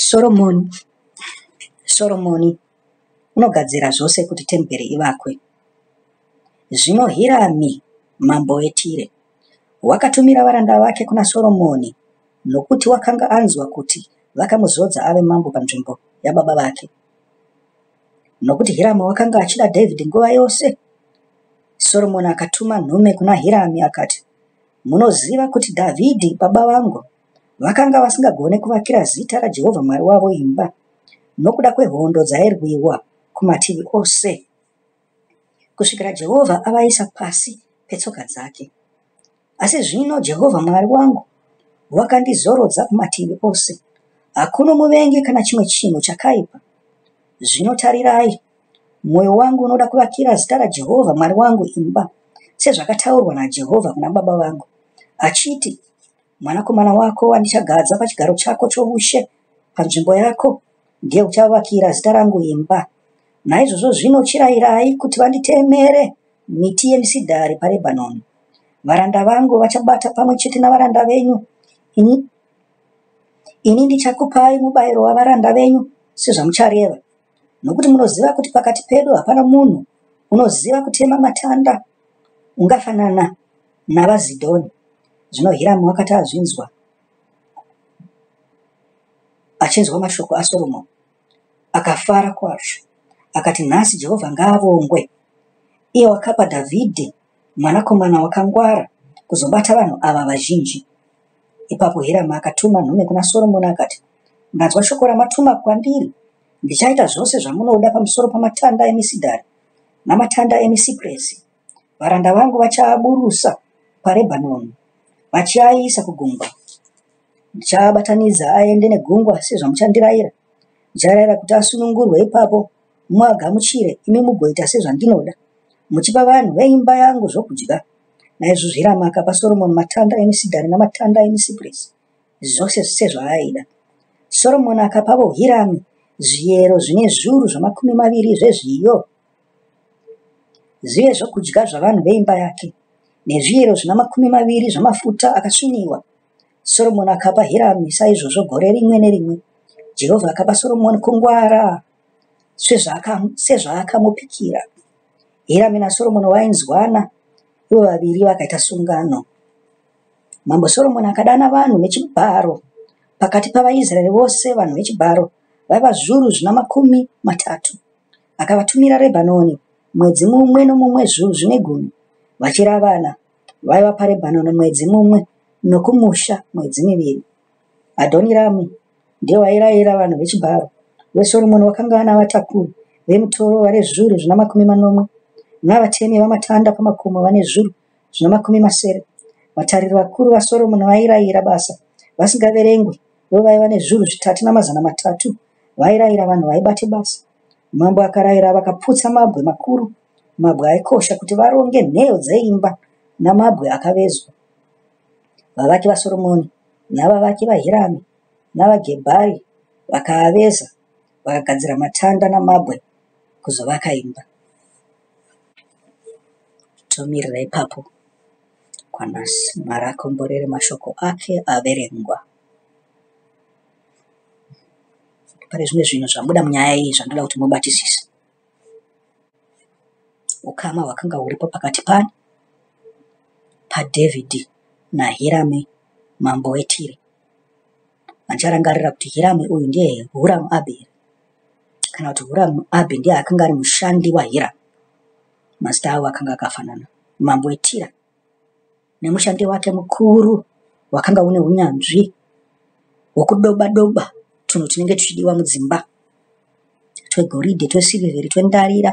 Soromoni Soromoni unogadzira zvose kuti temberi ivakwe. Zvino Hirami mambo weTire wakatumira varanda vake kuna Soromoni, nokuti wakanga anzwa kuti vakamuzodza ave mambo panzvimbo yababa vake. Nokuti Hirami wakanga achida Dhavhidhi nguva yose. Soromoni akatuma nhume kuna Hirami akati, Munoziva kuti Dhavhidhi baba vangu Vakanga vasingagone kuvakira zita raJehovha Mwari wavo imba nokuda kwehondo dzairwiwa kumativi ose, kusvikira Jehovha avaisa pasi petsoka dzake. Asi zvino Jehovha Mwari wangu wakandizorodza kumativi ose, hakuno muvengi kana chimwe chinhu chakaipa. Zvino tarirai, mwoyo wangu unoda kuvakira zita raJehovha Mwari wangu imba, sezvakataurwa naJehovha kuna baba vangu, achiti, Mwanakomana wako wandichagadza pachigaro chako choushe panzvimbo yako ndiye uchavakira zita rangu imba. Naizvozvo zvino chirayirai kuti vanditemere miti yemisidhari paRebhanoni. Varanda vangu vachabata pamwe chete navaranda venyu. Ini, ini ndichakupai mubayiro wavaranda venyu sezvamuchareva. Nokuti munoziva kuti pakati pedu hapana munhu unoziva kutema matanda ungafanana navaZidhoni. Zvino Hiramu wakati azvinzwa, achinzwa mashoko aSoromoni, akafara kwazvo, akati, Nhasi Jehovha ngaavongwe, iye wakapa Dhavhidhi mwanakomana wakangwara kuzobata vanhu ava vazhinji. Ipapo Hiramu akatuma nhume kuna Soromoni akati, Ndanzwa shoko ramatuma kwandiri, ndichaita zvose zvamunoda pamusoro pamatanda emisidhari namatanda emisipresi. Varanda vangu vachaaburusa paRebhanoni vachiaisa kugungwa. Ndichaabatanidza aende negungwa sezvamuchandirayira. Ndicharayira kuti asunungurwe ipapo muagamuchire imi mugoita sezvandinoda, muchipa vanhu veimba yangu zvokudya. Naizvozvo Hiramu akapa Soromoni matanda emisidhari namatanda emisipresi, zvose sezvaaida. Soromoni akapavo Hirami zviyero zvine zviuru zvamakumi maviri zvezviyo zvive zvokudya zvavanhu veimba yake, nezviyero zvina makumi maviri zvamafuta akasviniwa. Soromoni akapa Hirami saizvozvo gore rimwe nerimwe. Jehovha akapa Soromoni kungwara sezvaakamupikira. Hirami naSoromoni vainzwana, ivo vaviri vakaita sungano. Mambo Soromoni akadana vanhu vechibharo pakati pavaIsraeri vose, vanhu vechibharo vaiva zviuru zvina makumi matatu. Akavatumira Rebhanoni mwedzi mumwe nomumwe zviuru zvine gumi, vachiravana. Vaiva paRebhanoni mwedzi mumwe nokumusha mwedzi miviri. Adhoniramu ndiye wairayira vanhu vechibharo. Uye Soromoni wakanga ana vatakuri vemutoro vane zviuru zvina makumi manomwe navatemi vamatanda pamakomo vane zviuru zvina makumi masere. Vatariri vakuru vaSoromoni vairayira basa vasingaverengwi, ivo vaiva nezviuru zvitatu namazana matatu vairayira vanhu vaibata basa. Mambo akarayira vakaputsa mabwe makuru, mabwe aikosha, kuti varonge nheyo dzeimba namabwe akavezwa. Vavaki vaSoromoni navavaki vaHirami navaGebhari vakaaveza vakagadzira matanda namabwe kuzovaka imba. Tomirira ipapo kwanhasi. Mwari akomborere mashoko ake averengwa. Pane zvimwe zvinhu zvabuda munyaya iyi zvandoda kuti mubatisise. Ukama hwakanga huripo pakati pani paDhavhidhi naHirami mambo weTire. Vacharangarira kuti Hirami uyu ndiye Huramu Abhi here kana kuti Huramu Abhi ndiye akanga ari mushandi waHiramu. Mazita avo akanga akafanana. Mambo weTira nemushandi wake mukuru wakanga une unyanzvi hwokudoba doba tunhu tunenge tuchidiwa mudzimba twegoridhe, twesirivheri, twendarira,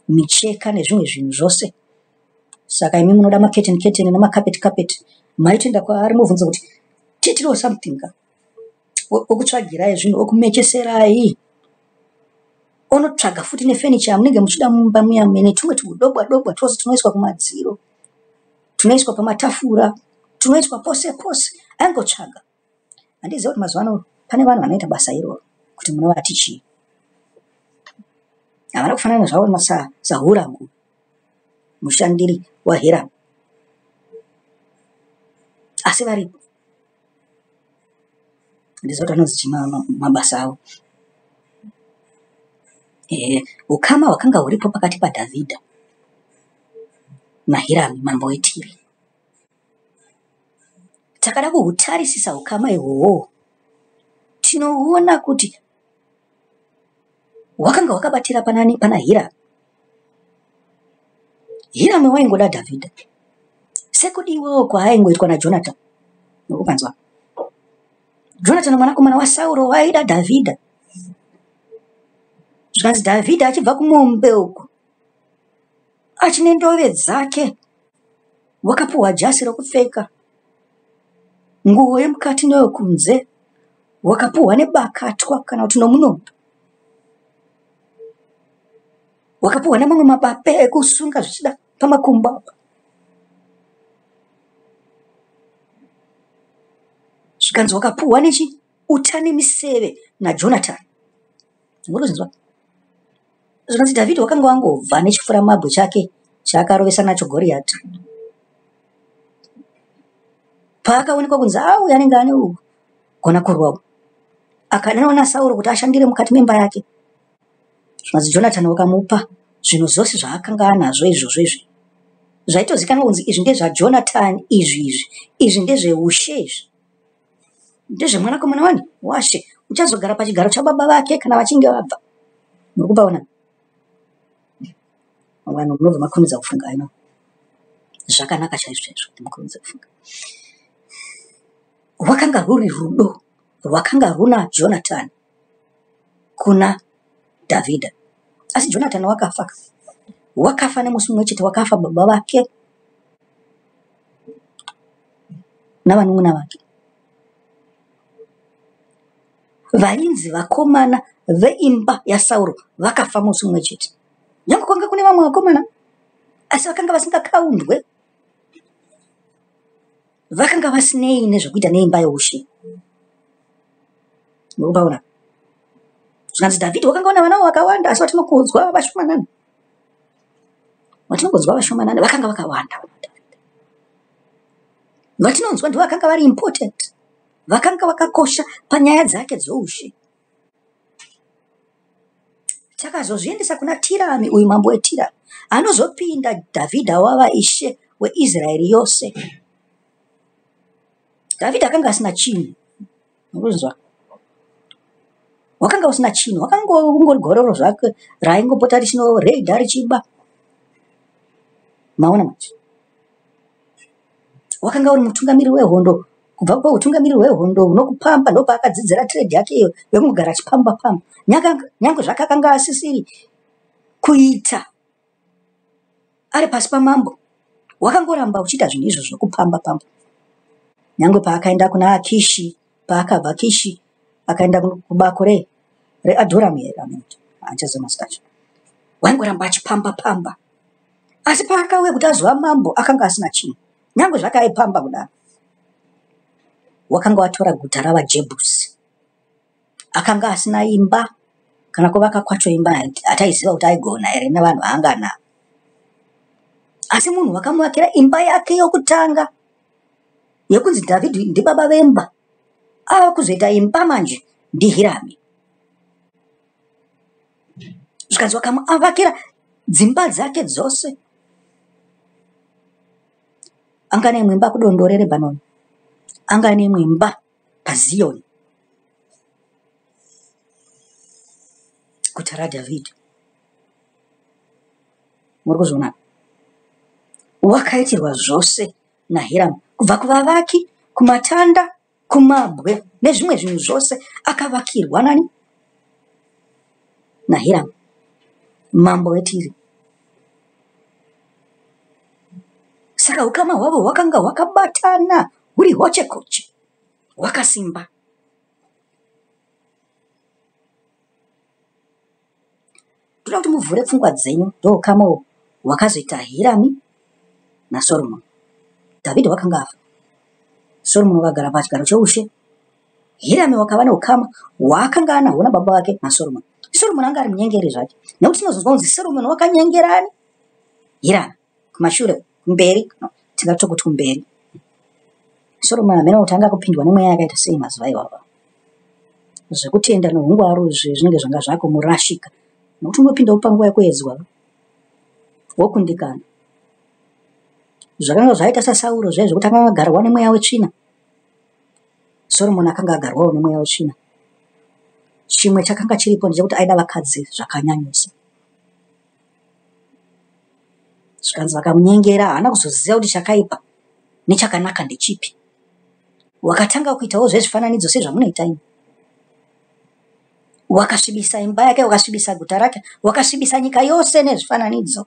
micheka nezvimwe zvinhu zvose. Saka imi munoda maketeni keteni nemakapeti kapeti maitoenda kwaari mobvunza kuti tiitirewo something ka okutsvagirai zvinhu okumecheserai onotsvaga futi nefenicha yamunenge muchida mumba muya netumwe tudobwa dobwa twose tunoiswa kumadziro tunoiswa pamatafura tunoiswa pose pose aingotsvaga handiziva kuti mazuva ano pane vanhu vanoita basa iroro kuti munovati chii havana kufanana zvavo sahuramu mushandiri wahiramu asi varipo. Handiziva kuti anonzi chii mabasa avo. Ukama hwakanga huripo pakati paDhavhidha naHirami mambo weTire. Takada kuhutarisisa ukama ihwohwo, tinoona kuti hwakanga hwakabatira panani? Pana Hirami. Hirami waingoda Dhavhidha sekudiwawo kwaaingoitwa naJonatani. Ukanzwa Jonatani mwanakomana waSauro waida Dhavhidha, zvikanzi Dhavhidha achibva kumombe uko achine ndove dzake, wakapuhwa jasi rokupfeka, nguo yemukati neyokunze, wakapuhwa nebakatwa kana kuti nomunondo, wakapuhwa nemamwe mabape ekusunga zvichida pamakumbo apa. Zvikanzi wakapuhwa nechi uta nemiseve naJonatani. Muri kuzvinzwa? Zvikanzi Dhavhidhi wakanga wangobva nechifuramabwe chake chaakarovesa nacho Goriyati. Paakaonekwa kunzi auya anenge ane gona kurwa, akadanwa naSauro kuti ashandire mukati memba yake. Zvikanzi Jonatani wakamupa zvinhu zvose zvaakanga anazvo izvozvo izvi. Zvaitozikanwa kunzi izvi ndezvaJonatani izvi izvi. Izvi ndezveushe izvi. Ndezvemwanakomana wani? Washe. Uchazogara pachigaro chababa vake kana vachinge vabva. Muri kupaona? Vanhu munobva makurumidza kufunga ino. Zvakanaka chaizvo chaizvo kuti mukurumidze kufunga. Rwakanga rwuri rudo rwakanga rwuna Jonatani kuna Dhavhidha. Asi Jonatani wakafa. Wakafa nemusi mumwe chete wakafa baba vake navanun'una vake. Vainzi vakomana veimba yaSauro vakafa musi mumwe chete. Nyange kwanga kune vamwe vakomana, asi vakanga vasingakaundwe. Vakanga vasinei nezvekuita neimba youshe. Munopaona? Zvikanzi Dhavhidhi wakanga una vana vakawanda, asi vatinokudzwa vashomanana. Vatinokudzwa vashomanana vakanga vakawanda vana Dhavhidhi. Vatinonzwa ndivo vakanga vari important, vakanga vakakosha panyaya dzake dzoushe. Takazozviendesa kuna Tirami, uyu mambo weTira, anozopinda Dhavhidha wava ishe weIsraeri yose. Dhavhidhi akanga asina chinhu. Murikuzvinzwa? Wakanga usina chinhu, wakanga ungori gororo zvake raingopota richinoreidha richiba. Maona manje? Wakanga uri mutungamiriri wehondo, kubva pautungamiriri hwehondo nokupamba ndopaakadzidzira trade yake iyo yekungogara achipamba pamba. Nyange zvake akanga asisiri kuita ari pasi pamambo, wakangoramba uchiita zvinhu izvo zvokupamba pamba. Nyange paakaenda kuna Akishi, paakabva Kishi akaenda kubako reAdhuramu here, handichaziva mazita acho, waingoramba achipamba pamba. Asi paakauya kuti azova mambo akanga asina chinhu, nyange zvake aipamba kudaro. Wakanga watora guta ravaJebhusi. Akanga asina imba kana kuvaka kwacho imba hataiziva kuti aigona here nevanhu vaanga anavo. Asi munhu wakamuvakira imba yake yokutanga yekunzi Dhavhidhi ndibaba vemba ava kuzoita imba manje ndiHirami. Zvikanzi wakamuvakira dzimba dzake dzose. Anga ane imwe imba kudondo reRebhanoni, anga ane imwe imba paZiyoni, guta raDhavhidhi. Muri kuzviona? Wakaitirwa zvose naHiramu, kubva kuvavaki, kumatanda, kumabwe nezvimwe zvinhu zvose akavakirwa nani? NaHiramu, mambo weTire. Saka ukama hwavo hwakanga hwakabatana huri hochekoche, hwakasimba. Ndoda kuti muvhure pfungwa dzenyu. Ndoukama uhwu hwakazoita Hirami naSoromoni. Dhavhidhi wakanga afa. Soromoni wakagara pachigaro choushe. Hirami wakava neukama hwaakanga anahwo nababa vake naSoromoni. Soromoni anga ari munyengeri zvake. Nekuti tinozonzwa kunzi Soromoni wakanyengera ani? Hirami. Kumashure, kumberi, no, tingatokuti kumberi. Soromoni hameno kuti anga kupindwa nemweya yakaita sei mazuva iwawa. Zvekutenda nohungwaru izvi zvinenge zvanga zvakumurashika nokuti unopindawo panguva yekuedzwa wokundikana. Zvakanga zvaita saSauro zviya zvekuti akanga agarwa nemweya wetsvina. Soromoni akanga agarwawo nemweya wetsvina. Chimwe chakanga chiripo ndechekuti aida vakadzi zvakanyanyisa. Zvikanzi vakamunyengera haana kuzoziva kuti chakaipa nechakanaka ndechipi. Wakatanga kuitawo zvezvifananidzo sezvamunoita imi. Wakasvibisa imba yake, wakasvibisa guta rake, wakasvibisa nyika yose nezvifananidzo.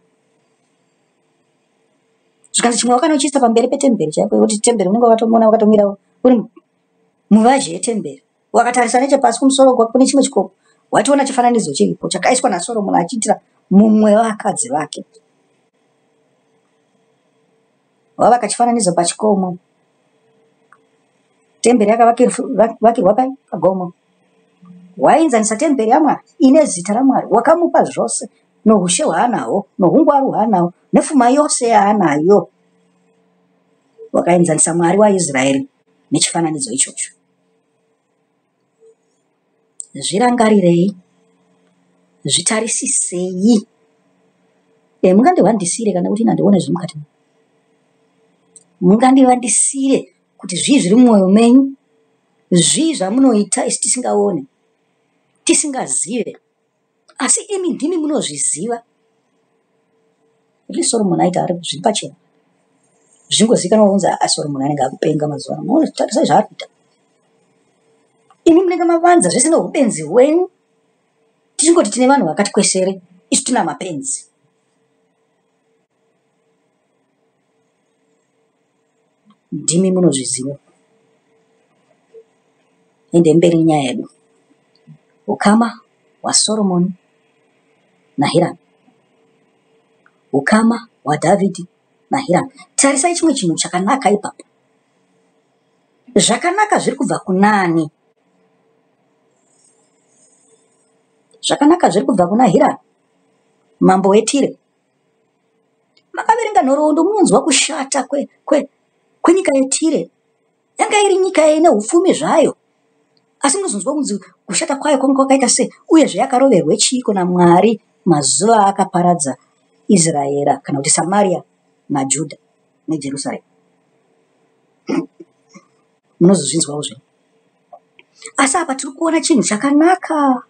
Zvikanzi chimwe wakanochiisa pamberi petemberi chaipo yekuti temberi unenge wakatomona wakatomira uri muvazhe yetemberi. Wakatarisa nechepasi kumusoro kune chimwe chikomo waitoona chifananidzo chiripo chakaiswa naSoromoni achiitira mumwe wevakadzi vake. Wavaka chifananidzo pachikomo. Temberi yakavakirwa pai pagomo. Wainzanisa temberi yaMwari ine zita raMwari wakamupa zvose noushe hwaanahwo nohungwaru hwaanahwo nefuma yose yaanayo. Wakaenzanisa Mwari waIsraeri nechifananidzo ichocho. Zvirangarirei, zvitarisisei. E, mungandihwandisire kana kuti ini handione zviri mukati. Mungandivandisire kuti zvii zviri mumwoyo menyu, zvii zvamunoita isu tisingaone, tisingazive. Asi imi ndimi munozviziva. At least Solomon aiti ari zviri pachena. Zvingozikanwa kunzi a Solomon anenge akupenga mazuva ano. Muone tarisai zvaari kuita. Imi munenge mavanza zvese neupenzi hwenyu. Tichingoti tine vanhu vakati kwesere, isu tina mapenzi. Ndimi munozviziva. Ende mberi nenyaya yedu. Ukama hwaSoromoni naHiramu. Ukama hwaDhavhidhi naHiramu. Tarisai chimwe chinhu chakanaka ipapo. Zvakanaka zviri kubva kunani? Zvakanaka zviri kubva kuna Hiramu, mambo weTire. Makaverenga nhoroondo munonzwa kushata kwenyika kwe, kwe yeTire. Yanga iri nyika ine upfumi zvayo, asi munozonzwa kunzi kushata kwayo kwanga kwakaita sei, uyezve yakaroverwe chiiko naMwari mazuva aakaparadza Israera kana kuti Samaria naJudha neJerusarema. Munozozvinzwawo zvenyu. Asi apa tiri kuona chinhu chakanaka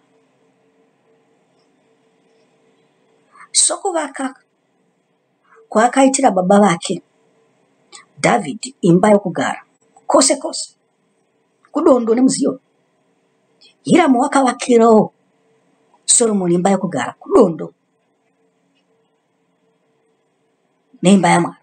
sokuvaka kwaakaitira baba vake Dhavhidhi imba yokugara kwose kwose kudondo nemuZiyoni. Hiramu wakavakirawo Soromoni imba yokugara kudondo neimba yaMwari.